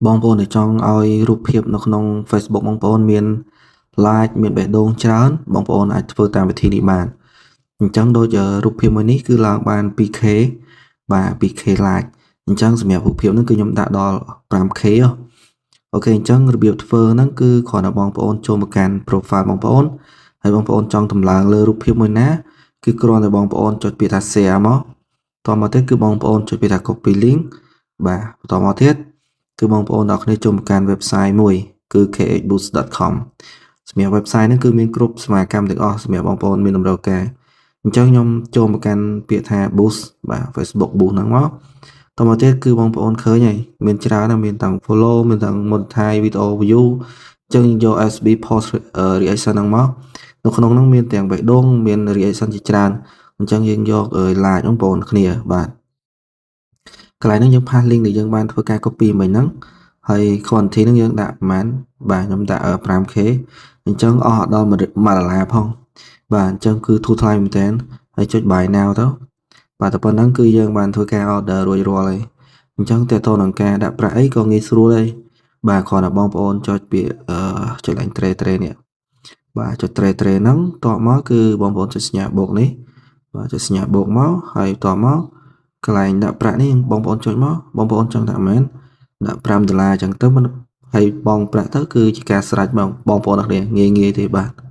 បងប្អូនដែលចង់ឲ្យរូបភាពនៅក្នុង Facebook បងប្អូនមាន like មានបេះដូងច្រើនបងប្អូនអាចធ្វើតាមវិធីនេះបានអញ្ចឹងដូចរូបភាពមួយនេះគឺឡើងបាន 2K បាទ 2K like អញ្ចឹងសម្រាប់រូបភាពហ្នឹងគឺខ្ញុំដាក់ដល់ 5K OK អញ្ចឹងរបៀបធ្វើហ្នឹងគឺគ្រាន់តែបងប្អូនចូលមកកាន់ profile បងប្អូនហើយបងប្អូនចង់តម្លើងលើរូបភាពមួយណាគឺគ្រាន់តែបងប្អូនចុចពាក្យថា share មកតមកទៀតគឺបងប្អូនចុចពាក្យថា copy link បាទបន្តមកទៀតគឺបងប្អូនទាំងគ្នាចូលមកកាន់ website មួយគឺ khboost.com សម្រាប់ website ហ្នឹងគឺមានគ្រប់សមាកម្មទាំងអស់សម្រាប់បងប្អូនមានតម្រូវការអញ្ចឹងខ្ញុំចូលមកកាន់ពាក្យថា boost បាទ Facebook boost ហ្នឹងមកតមកទៀតគឺបងប្អូនឃើញហើយមានច្រើនណាស់មានទាំង follow មានទាំង monetize video view អញ្ចឹងយក FB post reaction ហ្នឹងមកនៅក្នុងហ្នឹងមានទាំងបេះដូងមាន reaction ជាច្រើនអញ្ចឹងយើងយក like បងប្អូនគ្នាបាទកន្លែងហ្នឹងយើង paste link ដែលយើងបានធ្វើការ copy មិញហ្នឹងហើយ quantity ហ្នឹងយើងដាក់ប្រហែលបាទខ្ញុំដាក់ 5K អញ្ចឹងអស់ដល់1ដុល្លារផងបាទអញ្ចឹងគឺធូរថ្លៃមែនតើហើយចុច buy now ទៅបាទតែប៉ុណ្ណឹងគឺយើងបានធ្វើការ order រួចរាល់ហើយអញ្ចឹងតើតើនឹងការដាក់ប្រាក់អីក៏ងាយស្រួលដែរបាទគ្រាន់តែបងប្អូនចុចពាក្យអឺចុចឡើងត្រេត្រេនេះបាទចុចត្រេត្រេហ្នឹងតបមកគឺបងប្អូនចុចសញ្ញាបូកនេះបាទចុចសញ្ញាបូកមកហើយតបមកកន្លែងដាក់ប្រាក់នេះបងប្អូនចុចមកបងប្អូនចង់ដាក់មែនដាក់5ដុល្លារអញ្ចឹងទៅមិនហើយបងប្រាក់ទៅគឺជាការស្រេចបងបងប្អូនអរគ្នាងាយងាយទេបាទ។